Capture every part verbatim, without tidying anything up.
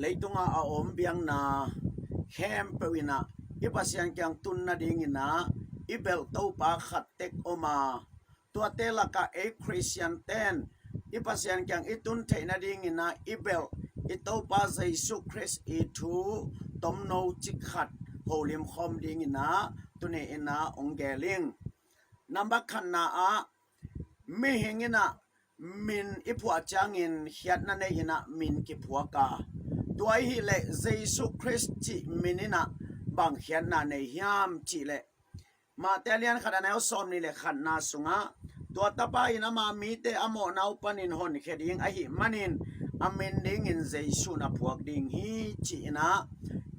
Leitungah a om biakna khempeuh inah i Pasian kiang tun nadinginah i belh Topa khat tek om a, tuate lakah ei Khristian ten i Pasian kiang i tun theih nadinginah i belh i Topa Jesu Khrist i thu tomno cik khat holim khawm dinginah tuni inah ong gel ing. Nambat khatna ah, mihing inah min i phuah ciangin khiatna nei inah min kiphuak a, tua ahih leh Jesu Khrist cih min inah bang khiatna nei hiam cih leh, Mate a lian khat a neu sawm nih le khatna sungah, tua tapa in ama mite a mawhna uh panin honkhia ding ahih manin a min dingin Jesu na phuak ding hi ci inah,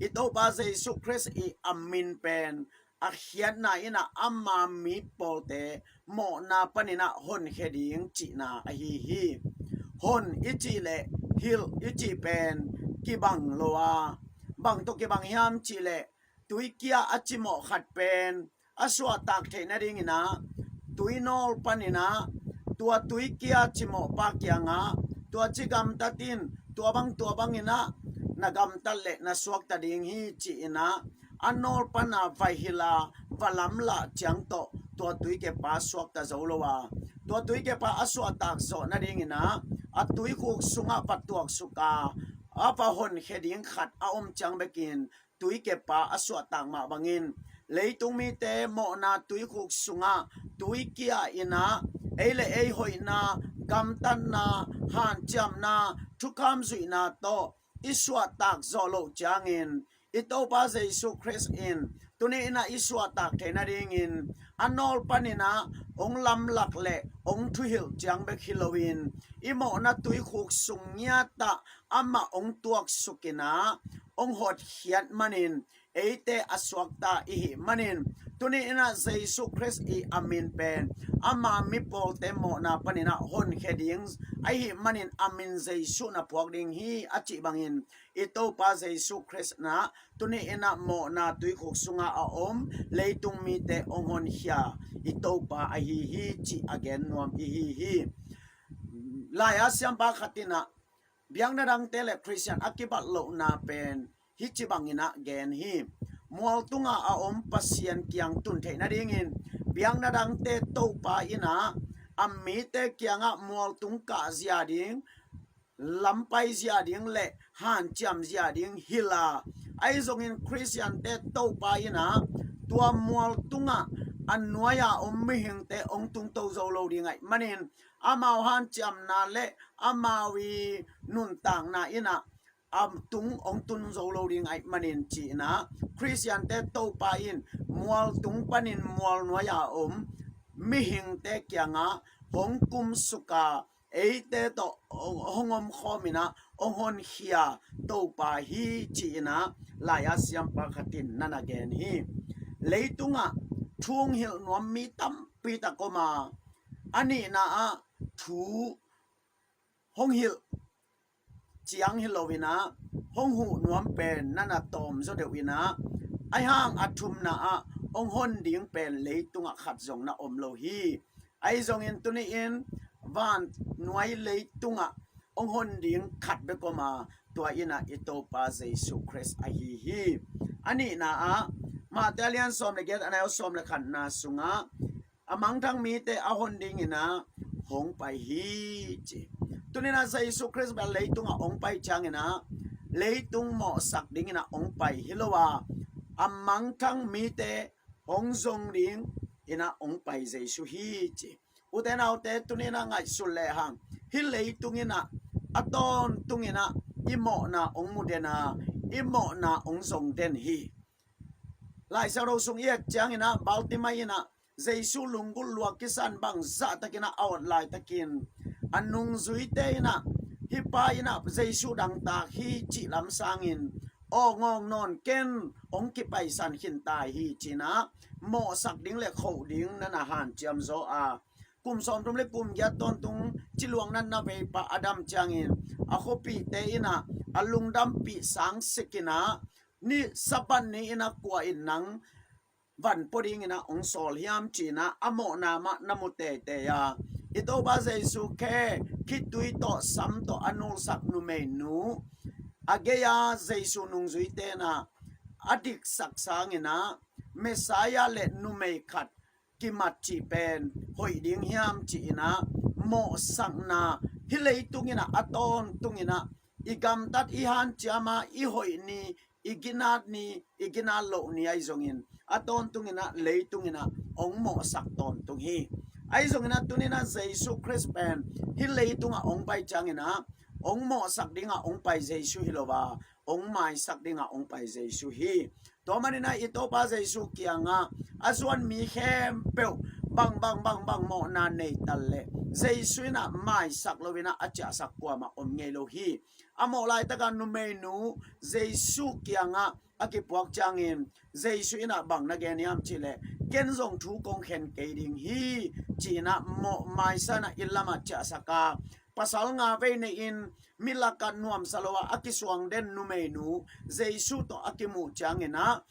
i Topa Jesu Khrist i a min pen a khiatna inah ama mi pawlte mawhna paninah honkhia ding cihna ahi hi. Hon i cih le hilh i cih pen kibang lo a, bang tawh kibang hiam cih le tuikia a cimawh khat pen a suahtak theih nadinginah tuinawl paninah tua tuikia cimawhpa kiangah tua ci gamtat in, tua bang tua banginah na gamtat le na suakta ding hi ci inah a nawl pana vai hilh a va lamlah ciang tawh tua tuikepa suakta zo lo a, tua tuikepa a suahtak zawh nadinginah a tuikhuk sungah va tuaksuk a, a va honkhia ding khat a om ciang bekin tuikepa a suahtak mah bangin leitung mite mawhna tuikhuk sungah tuikia inah ei le ei hoihna, gamtatna, hanciamna, thukham zuihna tawh i suahtak zawh loh ciangin i Topa Jesu Khrist in tuni inah i suahtak theih nadingin a nawl paninah ong lamlak le ong thuhilh ciang bek hi loin i mawhna tuikhuk sung ngiatah amah ong tuaksuk inah ong hotkhiat manin eite a suakta i hih manin tuni inah Jesu Khrist i a min pen ama mi pawlte mawhna paninah honkhia ding ahih manin a min Jesu na phuak ding hi a cih bangin i Topa Jesu Khrist inah tuni inah mawhna tuikhuk sungah a om leitung mite ong honkhia i Topa ahi hi cih a gen nuam i hi hi. Lai-a siampa khat inah biakna dangte le Khristian a kibat lohna pen hih ci banginah gen hi. Mual tungah a om Pasian kiang tun theih nadingin biakna dangte Topa inah a mite kiangah mual tung kah zia ding, lampai zia ding le hanciam zia ding hilh a, ahi zongin Khristiante Topa inah tua mual tungah a nuai-a om mihingte ong tungto zo lo ding ahih manin amau hanciamna le amau i nuntakna inah a tung ong tun zo lo ding ahih manin ci inah Khristiante Topa in mual tung panin mual nuai-a om mihingte kiangah hong kumsuk a, eite tawh hong omkhawm inah hong honkhia Topa hi ci inah lai-a siampa khat in na na gen hi. Leitungah thu hong hilh nuam mi tampi tak om a, a nihna ah thu hong hilh ciang hi lo inah hong huh nuam pen na na tawm zaw deuh inah, ahi hang a thumna ah hong hon ding pen leitungah khat zong na om lo hi. Ahi zongin tuni in van nuai leitungah hong hon ding khat bek om a, tua inah i Topa Jesu Khrist ahi hi. A nihna ah Mate a lian sawm le giat a neu sawm le khatna sungah a mangthang mite a hon dinginah hong pai hi ci. Tuninah Jesu Khrist bel leitungah hong pai cianginah leitung mawhsak dinginah hong pai hi lo a, a mangthang mite hong zong ding inah hong pai Jesu hi ci. Ute naute, tuninah ngaihsun lehang hih leitung inah a tawntung inah i mawhna hong mu den a, i mawhna hong zong den hi. Lai Siangtho sung i et cianginah Bartimai inah Jesu lunggulh lua kisan bang zahtakinah a awt laitakin a nungzuite inah hih pa inah Jesu dangtak hi cih lam sangin aw ngawng nawn ken, hong kipaisan khin ta hi cinah mawhsak ding le khoh ding na na hanciam zaw a, kum sawmthum le kum giat tawntung ciluang natna veipa a dam ciangin a khuapihte inah a lungdampih sang sikinah ni Sabbath ni inah kua in nang van pua dinginah hong sawl hiam cinah a mawhna mah na mu teitei a, i Topa Jesu khe khitui tawh sam tawh a nulsak numeinu a gei-a Jesu nungzuite in ah a diksak sangin ah Messiah le numei khat kimat cih pen hoih ding hiam ci-in ah mawhsakna, hih leitung in ah a tawntung in ah i gamtat i hanciam a, i hoih ni, i ginat ni, i ginat loh ni ahi zongin, a tawntung in ah leitung in ah hong mawhsak tawntung hi. Ahi zongin ah tuni in ah Jesu Khrist pen hih leitung ah hong pai ciangin ah hong mawhsak ding ah hong pai Jesu hi lo a, hong maisak ding ah hong pai Jesu hi. Tua manin ah i Topa Jesu kiangah a zuan mi khempeuh bang bang bang bang mawhna nei ta leh Jesu in ah maisak lo in ah a ciahsak kuamah om ngei lo hi. A mawh laitak ah numeinu Jesu kiangah a kipuak ciangin Jesu in ah bang na gen hiam cih leh, ken zong thu kong khen kei ding hi, ci-in ah mawh maisa in ah inn lamah ciahsak a, pasal nga vei nei-in mi lakah nuamsa lo a a kisuang den numeinu Jesu tawh a kimuh ciangin ah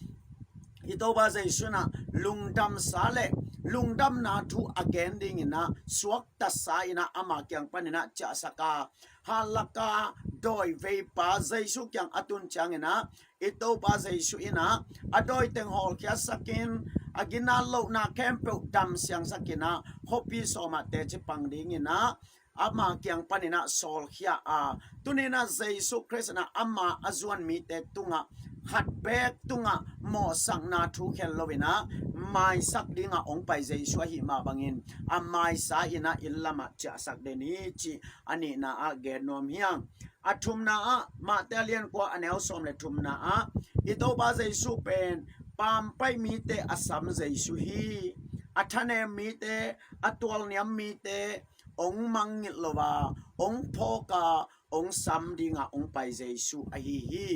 i Topa Jesu in ah lungdamsa le lungdamna thu a gen dingin ah suakta sa in ah ama kiang panin ah ciahsak a, hal laka dawi veipa Jesu kiang a tun ciangin ah i Topa Jesu in ah a dawi teng hawlkhiatsak in, a ginat lohna khempeuh damsiangsak in ah khuapi sawm ah teci pang dingin ah ama kiang panin ah sawlkhia a, tuni in ah Jesu Khrist in ah ama a zuan mite tungah khat beek tungah mawhsakna thu khen lo in ah maisak ding ah hong pai Jesu ahih mah bangin a maisa in ah inn lamah ciahsak den hi cih a nihna ah gen nuam hi ing. A thumna ah, Mate a lian kua a neu sawm le thumna ah i Topa Jesu pen paampaih mite a sam Jesu hi. A thanem mite, a tualniam mite hong mangngilh lo a, hong phawk a, hong sam ding ah hong pai Jesu ahi hi.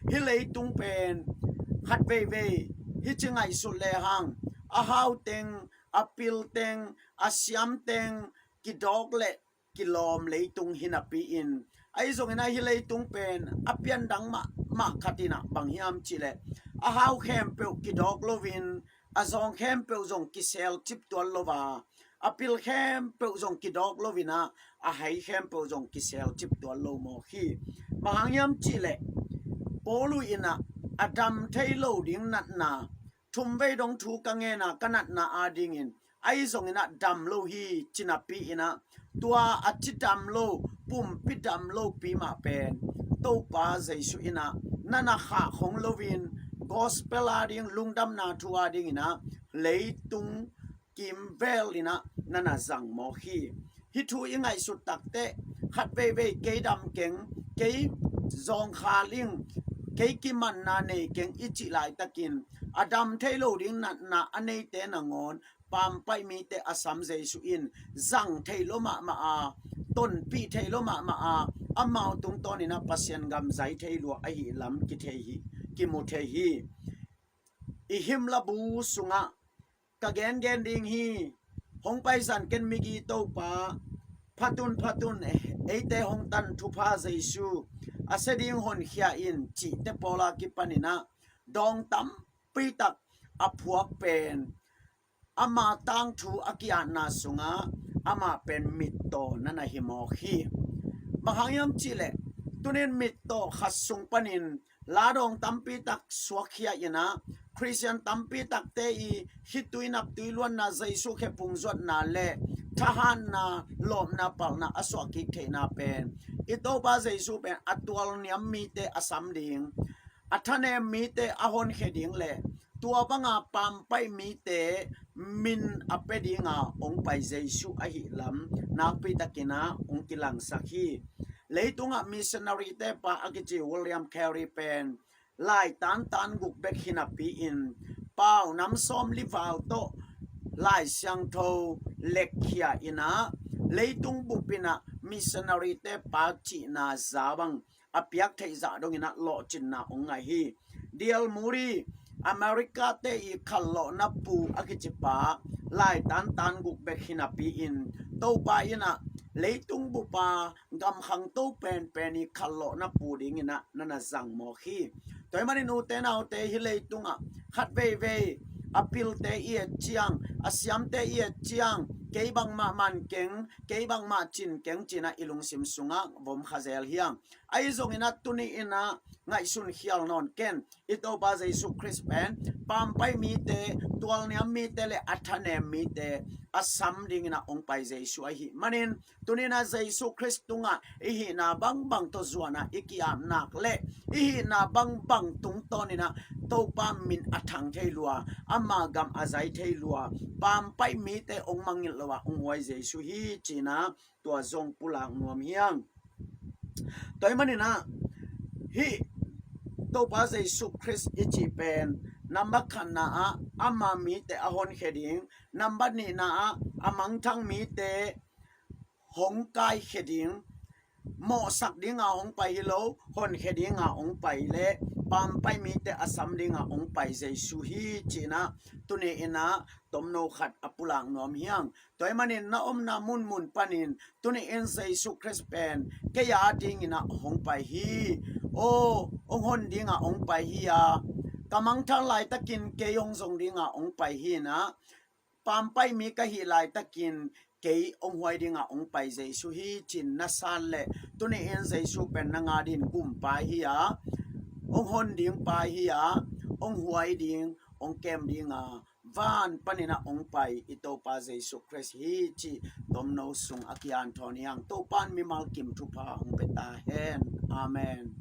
Hih leitung pen khat veivei hih ci ngaihsut lehang a hau teng, a pil teng, a siam teng kidawk le kilawm leitung hi napi-in, ahi zongin ah hih leitung pen a piandang mahmah khat in ah bang hiam cih leh a hau khempeuh kidawk lo in, a zawng khempeuh zong kisel cip tuan lo a, a pil khempeuh zong kidawk lo in ah a hai khempeuh zong kisel cip tuan lo mawk hi. Bang hang hiam cih leh Paulu in ah a dam thei lo ding natna thum vei dong thu ka ngen a, ka natna adingin ahi zongin ah dam lo hi ci napi-in ah, tua a ci dam lo, pumpi dam lopi mah pen Topa Jesu in ah na na khah khong lo in, gospel ading, lungdamna thu adingin ah leitung kimvel in ah na na zang mawk hi. Hih thu i ngaihsut takteh khat veivei kei dam keng, kei zawngkhal ing, kei kimanna nei keng i cih laitakin a dam thei lo ding natna a neite nangawn paampaih mite a sam Jesu in zang thei lo mahmah a, tonpih thei lo mahmah a, amau tungtawn in ah Pasian gam zai thei lua ahih lam kithei hi, kimu thei hi. I hymn labu sungah ka gengen ding hi. Hong pai zan ken migi Topa, phatun phatun eite hong tan thupha Jesu, a sia ding honkhia in cihte pawl a kipan in ah dawng tampi tak a phuak pen ama tangthu a ki-atna sungah amah pen mittaw na na hi mawk hi. Bang hang hiam cih leh tuni in mittaw khat sung panin ladawng tampi tak suakkhia in ah, Khristian tampi takte i khitui naptui luanna, Jesu khephung zuatna le thahatna, lawpna, palhna a suah kik theihna pen i Topa Jesu pen a tualniam mite a sam ding, a thanem mite a honkhia ding le tua banga paampaih mite min a pia dinga hong pai Jesu ahih lam nakpi takin ah hong kilangsak hi. Leitungah missionary-te pa a kici William Carey pen lai tantan guk bek hi napi-in, pau nam sawmli val tawh Lai Siangtho lekkhia in ah, leitung bup in ah missionary-te pa cihna za bang a piak theih zah dongin ah lawhcinna hong ngah hi. D L Moody, America-te i khallawhna pu a kici pa, lai tantan guk bek hi napi-in, Topa in ah leitung bup a gam khangto penpen i khallawhna pu dingin ah na na zang mawk hi. Tua ahih manin ute naute, hih leitungah khat veivei a pilte i et ciang, a siamte i et ciang kei bangmah man keng, kei bangmah cin keng cinah i lungsim sungah vom kha zel hiang. Ahi zonginah tuni inah ngaihsun khial nawn ken. I Topa Jesu Khrist pen pampai mite, tualniam mite le a thanem mite a sam dinginah hong pai Jesu ahi manin, tuninah Jesu Khrist tungah i hihna bangbang tawh zuanah i ki-apnak le i hihna bangbang tungtawninah Topa min a thang thei lua, ama gam a zai thei lua, pampai mite hong mangngilh lo ah hong huai Jesu hi cinah tua zong pulak nuam hiang. Tua hi maninah hih Topa Jesu Khrist i cih pen nambat khatna ah ama mite a honkhia ding, nambat nihna ah a mangthang mite hong kaikhia ding, mawhsak dinga hong pai hi lo, honkhia dinga hong pai le pampai mite a sam dinga hong pai Jesu hi cinah tuni inah tomno khat a pulak nuam hiang. Tua hi manin na omna munmun panin tuni in Jesu Khrist pen kei a dinginah hong pai hi. Aw, hong hon dinga hong pai hi a, ka mangthang laitakin kei hong zong dinga hong pai hi inah, pampai mi ka hih laitakin kei hong huai dinga hong pai Jesu hi cin na san le tuni in Jesu pen na nga din gumpa hi a, hong hon dingpa hi a, hong huai ding, hong kem dinga van paninah hong pai i Topa Jesu Khrist hi cih tomno sung a kian thawn hiang. Topan mimal kim thupha hong pe ta hen. Amen.